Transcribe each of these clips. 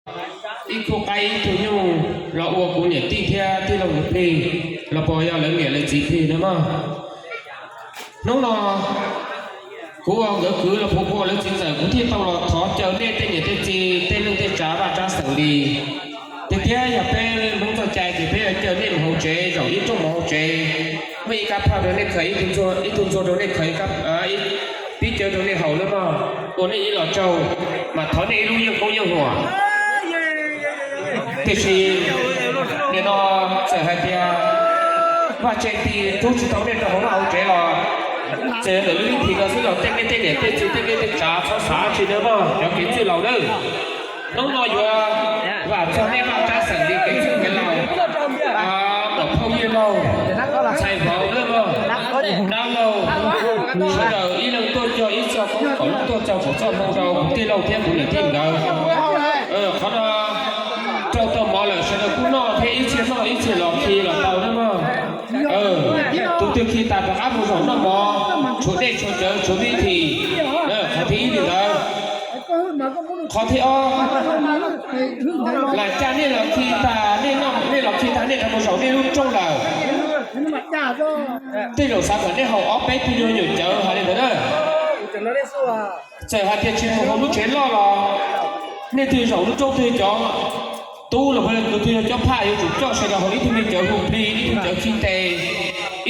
ib khub qaib ib tug nyuj los ua kuv niam tij thiab tij laug nkawd plig, los puas yog lawv niam lawv txiv plig na mog? Hnub no kuv ua nkawd kwv los puas ua lawv txiv ntxawm, kuv thiaj tau los thov caw nej tej niam tej txiv tej neej tej tsav vaj tsab xeem li. Tiag tiag yog peb Hmoob txoj cai ces peb yuav caw nej mus hauv tsev, zaum ib rooj mus hauv tsev, muaj ib kab phaj rau nej khaws, ib tug ntxuag rau nej khaws, pib cawv rau nej haus na mog, ua nej ib los tsaug, mas thov nej ib lub yeej koob yeej huam. Tiam sis nim no txawm hais tias vaj tse ti rub tsis tau nej rau hauv vaj hauv tsev los, txawm ntawm lub ib thim no xwb los tej nej tej niam tej txiv tej nej tej tsav txhob xav tsis na mog cov kev txwj laus nawb. Hnub no yuav vam txog nej vaj tsab xeem li kev txwj kev laus, muam phauj yawg laus, ntxhais vauv nawb mog, dab laug, sawv daws ib leeg tuaj cog ib txoj koob kom tuaj txog saum txoj hmoo rau kuv tij laug thiab kuv niam tij nkawd. Qhov no rau tau mov lawm sawv daws kuj noj thiab ib txhia noj ib txhia los khi los tau nawb mog. Tus twg khi tas rov qab mus zaum noj mov, tshuav dej tshuav cawv tshuav vib thim, qhov thib ib li ntawd. Qhov thib ob, lam caj nej los khi tas, nej los khi tas nej rov mus zaum nej lub rooj lawm, tej zaum xav kom nej haus ob peb tug nyuag nyuam cawv hais li ntawd na. Txawm hais tias tsis mus hauv lub tsev loj los nej twg zaum lub rooj twg cov tub los puas yog kwv twg yog cov phaj yuav tsum coj sawv daws haus ib tug me cawv hu plig, ib tug cawv khi tes,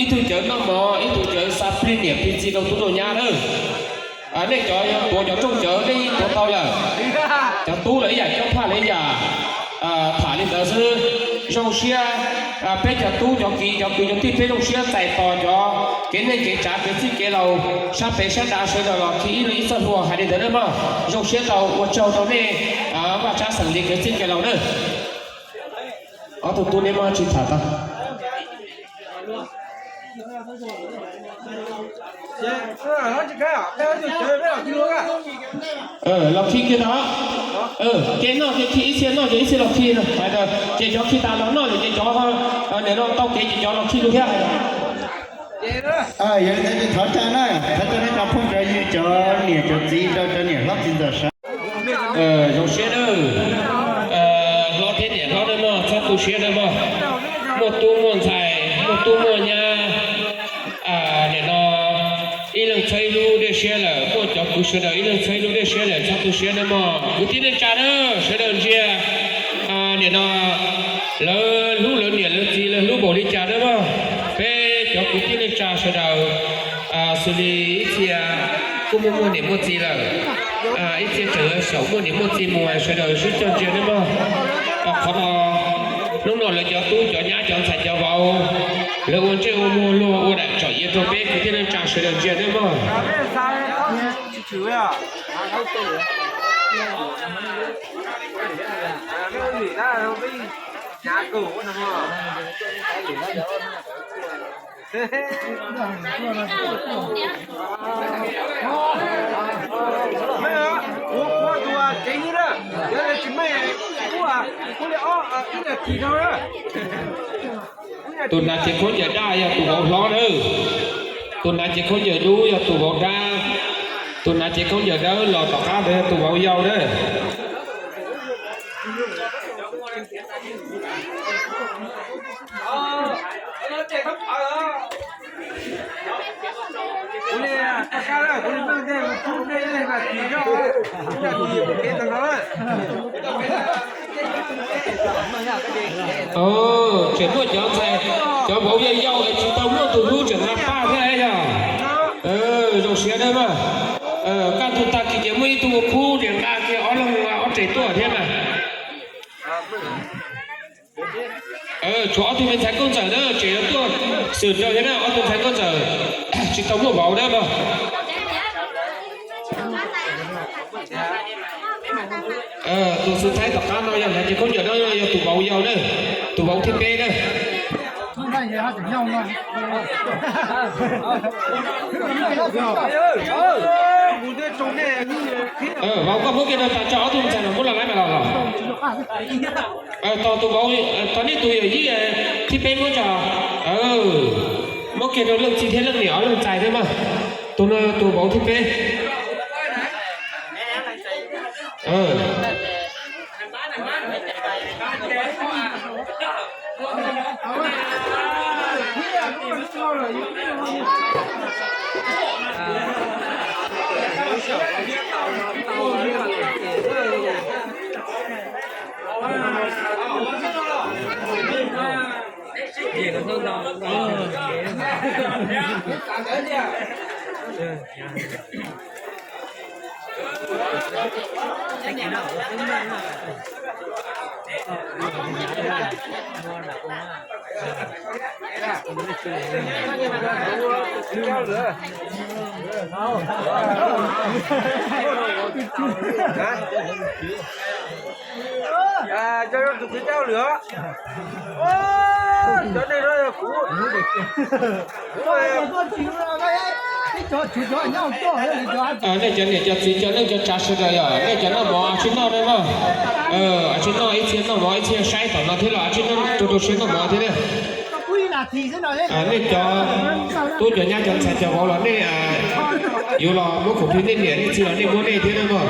ib tug cawv noj mov, ib tug cawv xa plig niam plig txiv rau tub rau nyab na. Nej cov tuav cov rooj cawv nej tuav tau lawm, cov tub los ib yam cov phaj los ib yam, tham li ntawd xwb. Zoo siab peb cov tub cov kiv cov kwv cov tij peb zoo siab txais tos cov kev neej kev tsav kev txwj kev laus sab pem sab nrad sawv daws los khi ib leeg ib txoj hlua hais li ntawd na mog. Zoo siab tau ua tsaug rau nej vaj tsab xeem li kev txwj kev laus na. Ob tug tub neb muab tsis tham tau. Los khi kiag tau. Ces noj ces khi ib txhia noj ces ib txhia los khi. Ces cov khi tas los noj lawm ces cov nim no tau kev ces cov los khi lus thiab. Yog li ntawd ces thov tsa na, thov tsa nej cov phooj cov ywg cov niam cov txiv rau cov niam hlob txiv ntxawm sawv. Zoo siab nawb. Hlob thiab niam hlob nawb mog, txhob tu siab nawb mog. Muaj tub muaj ntxhais, muaj tub muaj nyab, nim no ib leeg txhawb ib lub dej siab lawm, muaj cov kwv sawv daws ib leeg txhawb ib lub dej siab lawm, txhob tu siab nawb mog. Kwv tij neej tsa nawb, sawv daws ntsia nim no lawv hlub lawv niam lawv txiv lawv hlub npaum li cas nawb mog. Peb cov kwv tij neej tsa sawv daws xws li ib txhia kuj muaj muaj niam muaj txiv lawm, ib txhia tseem xyaum muaj niam muaj txiv mus, sawv daws sib coj ntsia nawb mog. Qhov no hnub no lawv cov tub cov nyab cov ntxhais cov vauv lawv ua ntsej ua muag luag ua daim tsom iav rau peb kwv tij neej tsa sawv daws ntsia nawb mog. Tus hnav cev khaub ncaws daj yog tus vauv hlob nawb. Tus hnav cev khaub ncaws dub yog tus vauv dab. Tus hnav cev khaub ncaws dawb los tom qab ntawd yog tus vauv yau nawb. Tseem muaj cov ntxhais, cov vauv yau yau es tsis tau muaj tus hlub tseem nqa paj thiab yog. Zoo siab nawb mas. Kaj ntug tag kis ces muaj ib tug ua khub ces nqa kiag ob leeg ob tsev tuaj thiab mas. Tshuav ob tug me ntxhais nkauj ntxawm na, tseem yuav tuaj xwm nraug thiab na, ob tug ntxhais nkauj ntxawm tsis tau muaj vauv na mas. Tus xwm txheej tom qab no yog hnav cev khaub ncaws no yog tus vauv yau na, tus vauv thib peb na. Vauv koj muab kiag rau tas tso, ob tug ntxhais no muab los laib mas los los. Tos tus vauv, tos nej tus yawm yij thib peb muab tso. Muab kiag rau leej txiv thiab leej niam ob leeg txais thiab mas. Tus no tus vauv thib peb. Cov tus kwv coj lwm os. Cov nej no yog kuv. Nej cov niam cov txiv cov neej cov tsav sawv daws yog nej cov noj mov tsis noj ne no. Tsis noj ib txhia noj mov ib txhia saib tom no thiab los tsis noj rau rau siab noj mov thiab na. Nej cov tub cov nyab cov ntxhais cov vauv los nej yuav los muab khoom plig nej niam nej txiv los nej muab nej thiab na mog.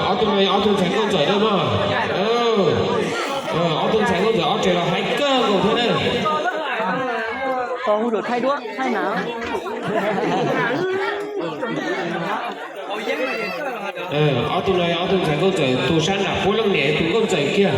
Ob tug no yog ob tug ntxhais nkauj ntxawm na mog. Ob tug ntxhais nkauj ntxawm ob tsev los hais kawg nkaus thiab na. Ob tug no yog ob tug ntxhais nkauj ntxawm, tus sab nram puab leej niam tus nkauj ntxawm kiag.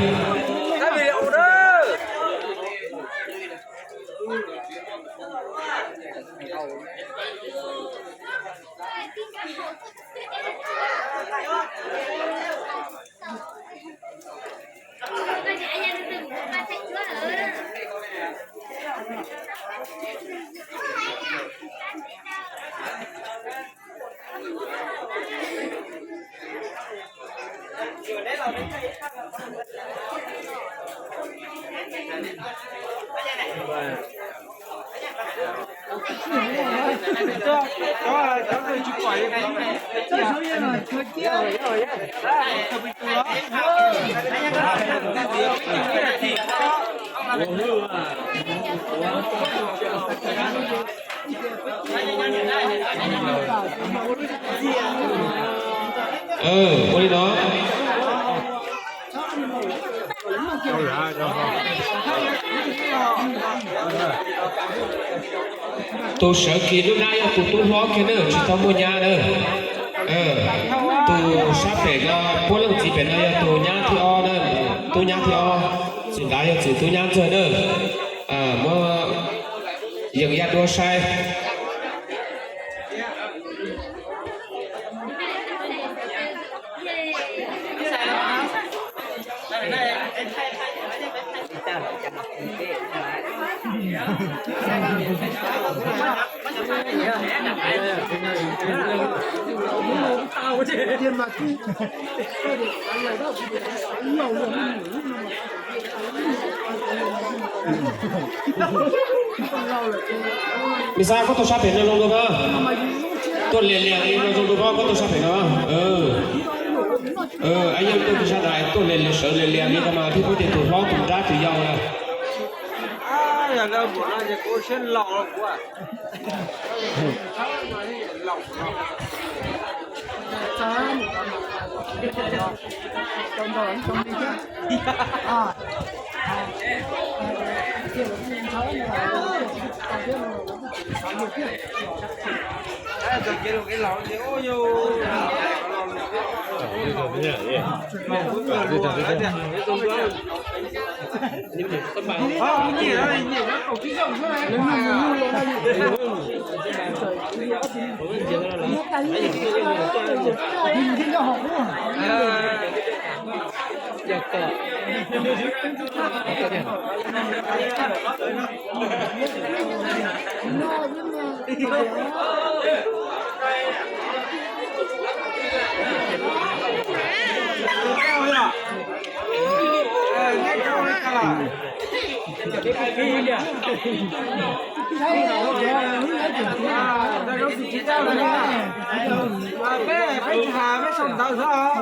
Ua li no. Tus sawv kis lub nab yog tus tub hlob kiag na, tsis tau muaj nyab na. Tus sab pem no, puab leej txiv pem no yog tus nyab thib ob na, tub nyab thib ob. Txwm nrad yog txwm tub nyab ntxawg na. Muab yees yaj duab saib. Lis Xab, koj tuaj sab pem no zoo dua mas. Tuaj lias lias li no zoo dua mas, koj tuaj sab pem no. Yeej tuaj pem sab nrad, tuaj lias lias sawv lias lias li no mas thiaj pub tias tus hlob tus nrab tus yau na. Peb, peb tham peb sau ntawv xwb os.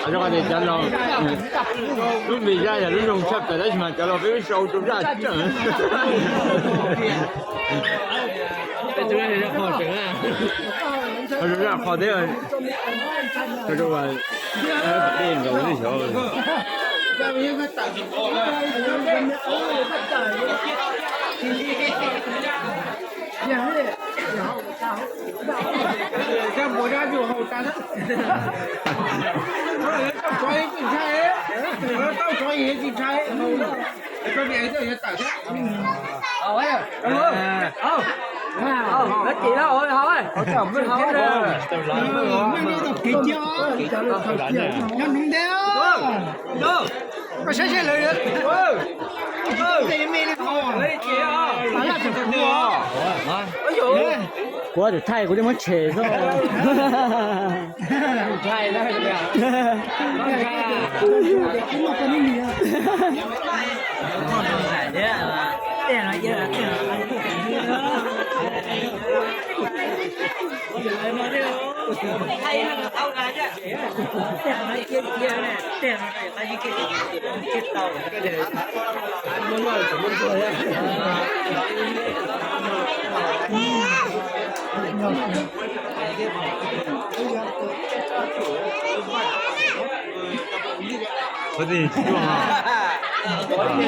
Rov qab tias cov laus lub npe zaj yog lub zoo tshaj plaws tab sis mas cov laus peb sau rau zaj tseem. Rau zaj qhov thiab. Rau dej nkaus li xyov. Koj saib seb lawv, kuv tus thaij kuv twb muab tshem xwb.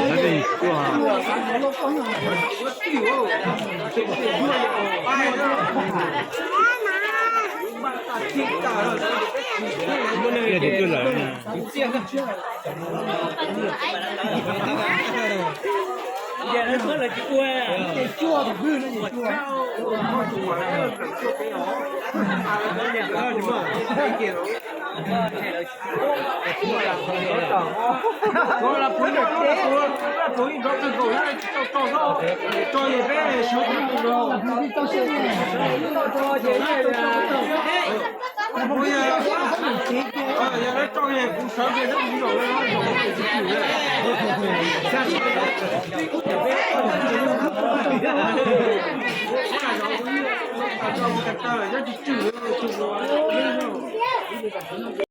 Qhov twg tsis cuaj ha? Qhov twg tsis cuaj ha? Muaj leej twg twb lawm na.